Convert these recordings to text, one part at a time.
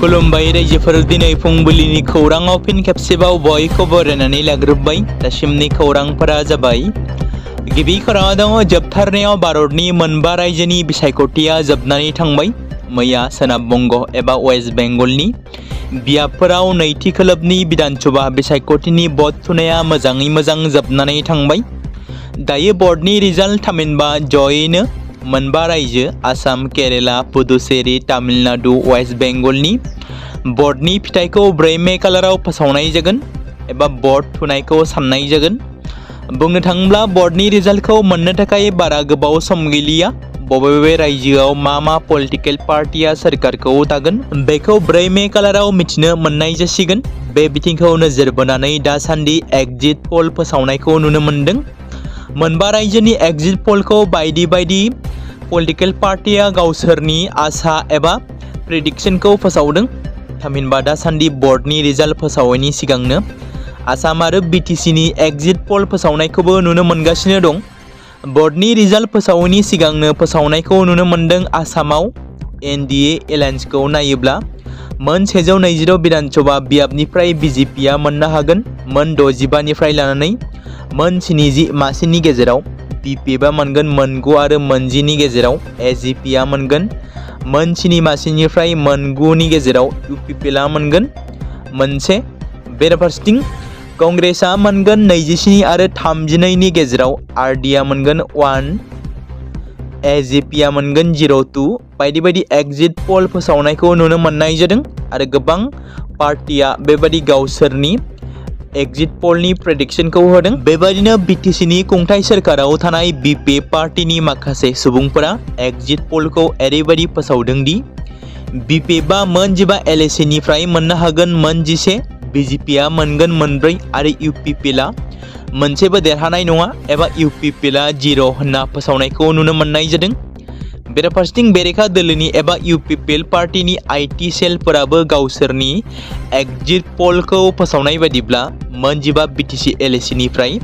खुलुमबाय रायजोफोर दिनै फुंबिलिनि खौराङाव फिन खेबसेबाव बयखौबो बरायनानै लाग्रोबाय। दासिमनि खौरांफोरा जाबाय। गिबि खौराङाव दङ जोबथारनायाव भारतनि मोनबा रायजोनि बिसायख'थिया जोबनानै थांबाय। मैया सोनाब बंग एबा वेस्ट बेंगलनि बियाबफोराव नैथि खोलोबनि बिधानसभा बिसायख'थिनि भट थुनाया मोजाङै मोजां जोबनानै थांबाय। दायो बर्डनि रिजाल्ट थामहिनबा जयैनो मोनबा रायजो आसाम, केरेला, पुडुचेरी, तामिलनाडु, वेस्ट बेंगलनि बर्डनि फिथाइखौ 4 मे खालाराव फोसावनाय जागोन एबा भट थुनायखौ साननाय जागोन। बुंनो थाङोब्ला बर्डनि रिजाल्टखौ मोननो थाखाय बारा गोबाव सम गैलिया। बबे रायजोआव मा पलिटिकल पार्टिया सोरखारखौ दागोन बेखौ 4 मे खालाराव मिथिनो मोननाय जासिगोन। बे बिथिंखौ नोजोर बोनानै दासान्दि एग्जिट पोल फोसावनायखौ नुनो मोनदों। मोनबा रायजोनि एग्जिट पोलखौ बायदि पलिटिकल पार्टिया गावसोरनि आसा एबा प्रेडिक्शनखौ फोसावदों। थामहिनबा दासान्दि बर्डनि रिजाल्ट फोसावैनि सिगांनो आसाम आरो बिटिसिनि एग्जिट पोल फोसावनायखौबो नुनो मोनगासिनो दं। बर्डनि रिजाल्ट फोसावैनि सिगांनो फोसावनायखौ नुनो मोनदों। आसामाव एनडिए एलायन्सखौ नायोब्ला मोन 120 बिधानसभा बियाबनिफ्राय बिजेपिया मोननो हागोन। मोन 65 निफ्राय लानानै मोन 70 मासिनि गेजेराव बिपिएफआ मोनगोन। मोन 9 आरो मोन 10 नि गेजेराव एजिपिआ मोनगोन। मोन 7 मासिनिफ्राय मोन 9 नि गेजेराव इउपिपिएलआ मोनगोन मोनसे। बेराफारसेथिं कंग्रेसआ मोनगोन 27 आरो 32 नि गेजेराव आरडीआ मोनगोन 1, एजिपिआ मोनगोन 02। बायदि एग्जिट पोल फोसावनायखौ नुनो मोननाय जादों आरो गोबां पार्टिया बेबायदि गावसोरनि एग्जिट पोलनि प्रेडिक्शनखौ होदों। बेबायदिनो बिटिसिनि खुंथाय सोरखाराव थानाय बिपिएफ पार्टिनि माखासे सुबुंफोरा एग्जिट पोलखौ ओरैबायदि फोसावदों दि बिपिएफआ मोन 15 एलएसिनिफ्राय मोननो हागोन मोन 11, बिजेपिआ मोनगोन मोन 4 आरो इउपिपिएलआ मोनसेबो देरहानाय नङा एबा इउपिपिएलआ 0 होनना फोसावनायखौ नुनो मोननाय जादों। बेराफारसेथिं बेरेखा दोलोनि एबा इउपिपिएल पार्टिनि आईटी सेलफोराबो गावसोरनि एग्जिट पोलखौ फोसावनाय बायदिब्ला मोन 15 बिटिसि एलएसिनिफ्राय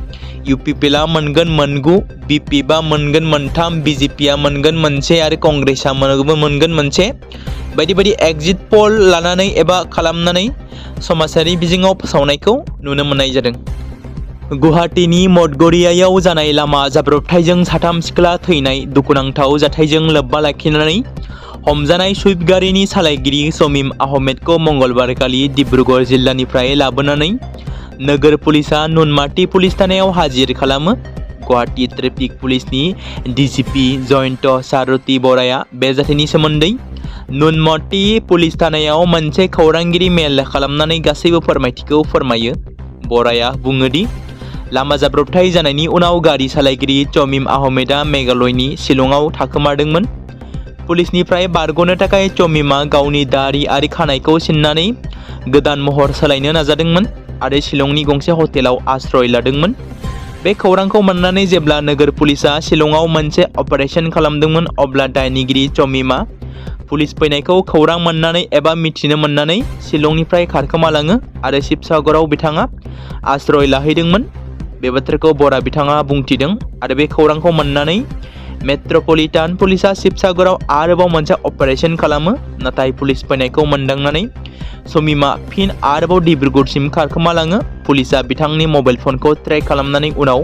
इउपिपिएलआ मोनगोन मोन 9, बिपिएफआ मोनगोन मोन 3, बिजेपिआ मोनगोन मोनसे आरो कंग्रेसआ मोनगोन मोनसे। बायदि एग्जिट पोल लानानै एबा खालामनानै समाजारि बिजोङाव फोसावनायखौ नुनो मोननाय जादों। गुवाहाटीनि मदगरियायाव जानाय लामा जाब्रबथायजों 3 सिख्ला थैनाय दुखुनांथाव जाथायजों लोब्बा लाखिनानै हमजानाय सुइफ्ट गारिनि सालायगिरि शमीम आहमेदखौ मंगलबारखालि डिब्रुगड़ जिल्लानिफ्राय लाबोनानै नोगोर पुलिसआ नुनमाटी पुलिस थानायाव हाजिर खालामो। गुवाहाटी ट्रेफिक पुलिसनि डिजिपि जयंत सारथी बराया बे जाथायनि सोमोन्दै नुनमाटी पुलिस थानायाव मोनसे खौरांगिरि मेल खालामनानै गासैबो फोरमायथिखौ फोरमायो। बराया बुङो दि लामा जाब्रबथाय जानायनि उनाव गारि सालायगिरि शमीम आहमेदआ मेघालयनि शिलंआव थाखोमादोंमोन। पुलिसनिफ्राय बारग'नो थाखाय शमीमआ गावनि दारि आरो खानायखौ सिननानै गोदान महर सोलायनो नाजादोंमोन आरो शिलंनि गंसे हटेलाव आश्रय लादोंमोन। बे खौरांखौ मोननानै जेब्ला नोगोर पुलिसआ शिलंआव मोनसे अपारेशन खालामदोंमोन अब्ला दायनिगिरि शमीमआ पुलिस फैनायखौ खौरां मोननानै एबा मिथिनो मोननानै शिलंनिफ्राय खारखोमालाङो आरो शिबसागराव बिथाङा आश्रय लाहैदोंमोन। बे बाथ्राखौ बरा बिथाङा बुंथिदों आरो बे खौरांखौ मोननानै मेट्रपलिटान पुलिसआ शिबसागराव आरोबाव मोनसे अपारेशन खालामो। नाथाय पुलिस फैनायखौ मोनदांनानै शमीमआ फिन आरोबाव डिब्रुगड़सिम खारखोमालाङो। पुलिसआ बिथांनि मबाइल फनखौ ट्रेक खालामनानै उनाव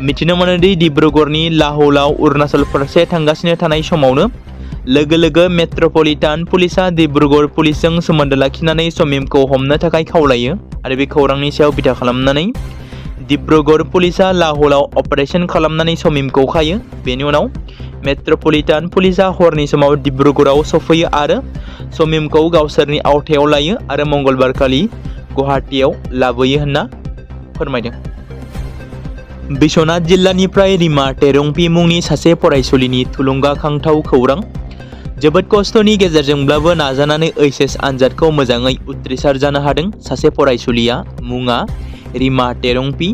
मिथिनो मोनोदि डिब्रुगड़नि लाहौलाव अरुणाचल फारसे थांगासिनो थानाय समावनो लोगो मेट्रपलिटान पुलिसआ डिब्रुगड़ पुलिसजों सोमोन्दो लाखिनानै शमीमखौ हमनो थाखाय खावलायो आरो बे खौरांनि सायाव बिथा खालामनानै डिब्रुगड़ पुलिसआ लाहौलाव अपारेशन खालामनानै शमीमखौ खायो। बेनि उनाव मेट्रपलिटान पुलिसआ हरनि समाव डिब्रुगड़आव सफैयो आरो शमीमखौ गावसोरनि आवथायाव लायो आरो मंगलबारखालि गुवाहाटीआव लाबोयो होनना फोरमायदों। बिश्वनाथ जिल्लानिफ्राय रिमा टेरंपि मुंनि सासे फरायसुलिनि थुलुंगाखांथाव खौरां। जोबोद खस्थ'नि गेजेरजोंब्लाबो नाजानानै एचएस आनजादखौ मोजाङै उथ्रिसार जानो हादों सासे फरायसुलिया। मुङा रिमा टेरंपि।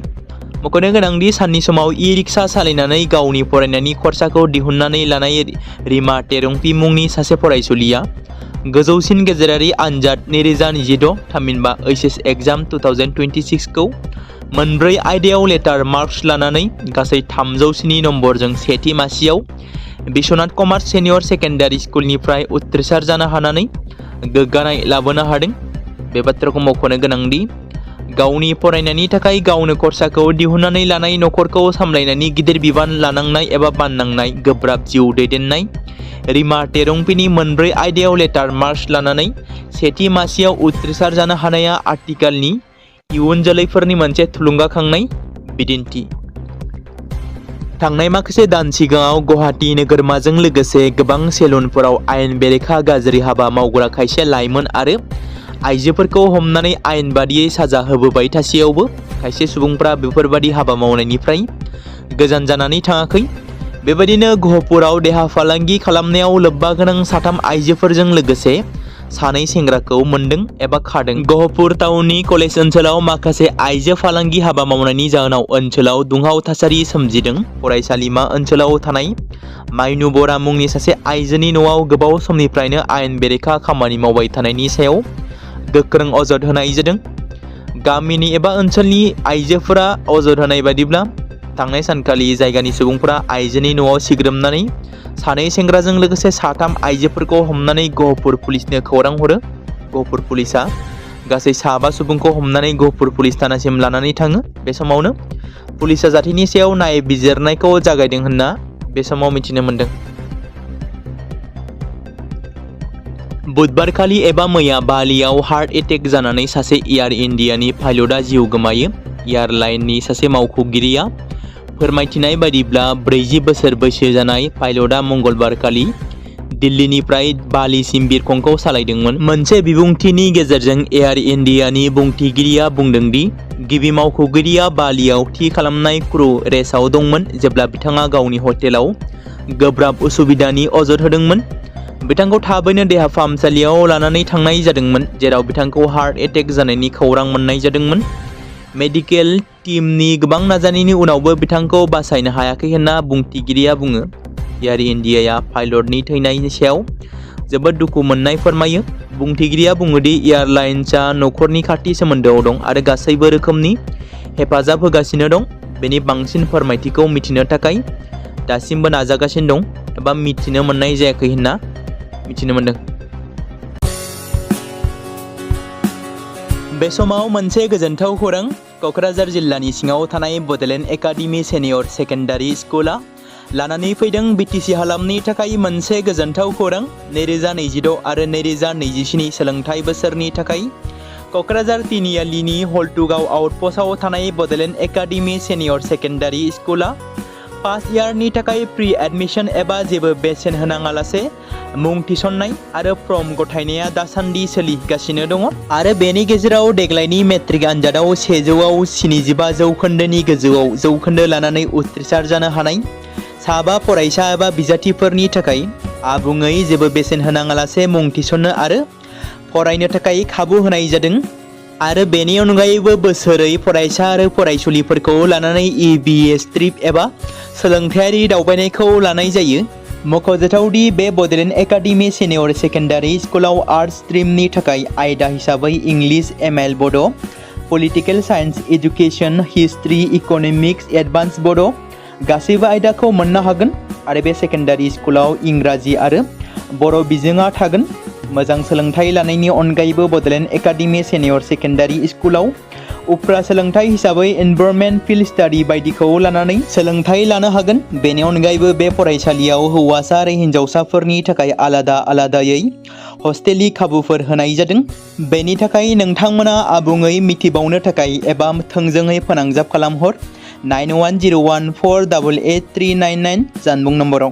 मख'नो गोनांदि साननि समाव इ-रिक्सा सालायनानै गावनि फरायनायनि खरसाखौ दिहुननानै लानाय रिमा टेरंपि मुंनि सासे फरायसुलिया गोजौसिन गेजेरारि आनजाद 2026 थामहिनबा एचएस एग्जाम 2026 खौ मोनब्रै आयदायाव लेटार मार्क्स लानानै गासै 300 नम्बरजों सेथि मासियाव बिश्वनाथ कमार्स सेनियर सेकेन्डारि स्कुलनिफ्राय उथ्रिसार जानो हानानै गोग्गानाय लाबोनो हादों। बे बाथ्राखौ मख'नो गोनांदि गावनि फरायनायनि थाखाय गावनो खरसाखौ दिहुननानै लानाय, नखरखौ सामलायनायनि गिदिर बिबान लानांनाय एबा बाननांनाय, गोब्राब जिउ दैदेननाय रिमा टेरंपिनि मोनब्रै आयदायाव लेटार मार्च लानानै सेथि मासियाव उथ्रिसार जानो हानाया आथिखालनि इयुन जोलैफोरनि मोनसे थुलुंगाखांनाय बिदिन्थि। थांनाय माखासे दान सिगाङाव गुवाहाटी नोगोरमाजों लोगोसे गोबां सेलुनफोराव आयेन बेरेखा गाज्रि हाबा मावग्रा खायसे लाइमोन आरो आइजोफोरखौ हमनानै आयेन बादियै साजा होबोबाय थासेयावबो खायसे सुबुंफ्रा बेफोरबादि हाबा मावनायनिफ्राय गोजान जानानै थाङाखै। बेबायदिनो गहपुराव देहा फालांगि खालामनायाव लोब्बा गोनां 3 आइजोफोरजों लोगोसे 2 सेंग्राखौ मोनदों एबा खादों। गहपुर टाउननि कलेज ओनसोलाव माखासे आइजो फालांगि हाबा मावनायनि जाहोनाव ओनसोलाव दुंहाव थासारि सोमजिदों। फरायसालिमा ओनसोलाव थानाय माइनु बरा मुंनि सासे आइजोनि न'आव गोबाव समनिफ्रायनो आयेन बेरेखा खामानि मावबाय थानायनि सायाव गोख्रों अजद होनाय जादों। गामिनि एबा ओनसोलनि आइजोफोरा अजद होनाय बादिब्ला थांनाय सानखालि जायगानि सुबुंफोरा आइजोनि न'आव सिग्रोमनानै 2 सेंग्राजों लोगोसे 3 आइजोफोरखौ हमनानै गहपुर पुलिसनो खौरां हरो। गहपुर पुलिसा गासै 5 सुबुंखौ हमनानै गहपुर पुलिस थानासिम लानानै थाङो। बे समावनो पुलिसा जाथायनि सायाव नायबिजिरनायखौ जागायदों होनना बे समाव मिथिनो मोन्दों। बुधबारखालि एबा मैया बालियाव हार्ट एटेक जानानै सासे एयार इन्डियानि पाइलटआ जिउ गोमायो। एयारलाइननि सासे मावख'गिरिया फोरमायथिनाय बायदिब्ला 40 बोसोर बैसो जानाय पाइलटआ मंगलबारखालि दिल्लीनिफ्राय बालिसिम बिरखंखौ सालायदोंमोन। मोनसे बिबुंथिनि गेजेरजों एयार इन्डियानि बुंथिगिरिया बुंदों दि गिबि मावख'गिरिया बालियाव थि खालामनाय क्रू रेसआव दंमोन जेब्ला बिथाङा गावनि हटेलाव गोब्राब उसुबिदानि अजद होदोंमोन। बिथांखौ थाबैनो देहा फाहामसालियाव लानानै थांनाय जादोंमोन, जेराव बिथांखौ हार्ट एटेक जानायनि खौरां मोननाय जादोंमोन। मेडिकेल टीमनि गोबां नाजानायनि उनावबो बिथांखौ बासायनो हायाखै होनना बुंथिगिरिया बुङो। एयार इन्डियाया पाइलटनि थैनायनि सायाव जोबोद दुखु मोननाय फोरमायो। बुंथिगिरिया बुङोदि एयारलाइन्सआ नखरनि खाथि सोमोन्दोआव दं आरो गासैबो रोखोमनि हेफाजाब होगासिनो दं। बेनि बांसिन फोरमायथिखौ मिथिनो थाखाय दासिमबो नाजागासिनो दं एबा मिथिनो मोननाय जायाखै होनना मिथिनो मोन्दों। बे समाव मोनसे गोजोनथाव खौरां। क'क्राझार जिल्लानि सिङाव थानाय बड'लेण्ड एकाडेमि सेनियर सेकेन्डारि स्कुला लानानै फैदों बिटिसि हालामनि थाखाय मोनसे गोजोनथाव खौरां। 2026 आरो 2027 सोलोंथाइ बोसोरनि थाखाय क'क्राझार तिनिआलिनि हल्टुगाव आउटपस्टआव थानाय बड'लेण्ड एकाडेमि सेनियर सेकेन्डारि स्कुला फार्स्ट इयारनि थाखाय प्रि एडमिशन एबा जेबो बेसेन होनाङालासे मुं थिसननाय आरो फर्म गथायनाया दासान्दि सोलिगासिनो दङ आरो बेनि गेजेराव देग्लायनि मेट्रिक आनजादाव 100आव 75 जौखोन्दोनि गोजौआव जौखोन्दो लानानै उथ्रिसार जानो हानाय 5 फरायसा एबा बिजाथिफोरनि थाखाय आबुङै जेबो बेसेन होनाङालासे मुं थिसननो आरो फरायनो थाखाय खाबु होनाय जादों। आरो बेनि अनगायैबो बोसोरै फरायसा आरो फरायसुलिफोरखौ लानानै EBS ट्रिप एबा सोलोंथायारि दावबायनायखौ लानाय जायो। मख'जाथावदि बे बड'लेण्ड एकाडेमि सेनियर सेकेन्डारि स्कुलाव आर्ट्स स्ट्रिमनि थाखाय आयदा हिसाबै इंलिश, ML बड', political science, education, history, economics, advance बड' गासैबो आयदाखौ मोननो हागोन आरो बे सेकेन्डारि स्कुलाव इंराजि आरो बर' बिजोङा थागोन। मोजां सोलोंथाइ लानायनि अनगायैबो बड'लेण्ड एकाडेमि सेनियर सेकेन्डारि स्कुलाव उफ्रा सोलोंथाइ हिसाबै एनभायरनमेन्ट, फिल्ड स्टाडि बायदिखौ लानानै सोलोंथाइ लानो हागोन। बेनि अनगायैबो बे फरायसालियाव हौवासा आरो हिन्जावसाफोरनि थाखाय आलादा आलादायै हस्टेलनि खाबुफोर होनाय जादों। बेनि थाखाय नोंथांमोना आबुङै मिथिबावनो थाखाय एबा थोंजोङै फोनांजाब खालामहर 9101488399 जानबुं नम्बराव।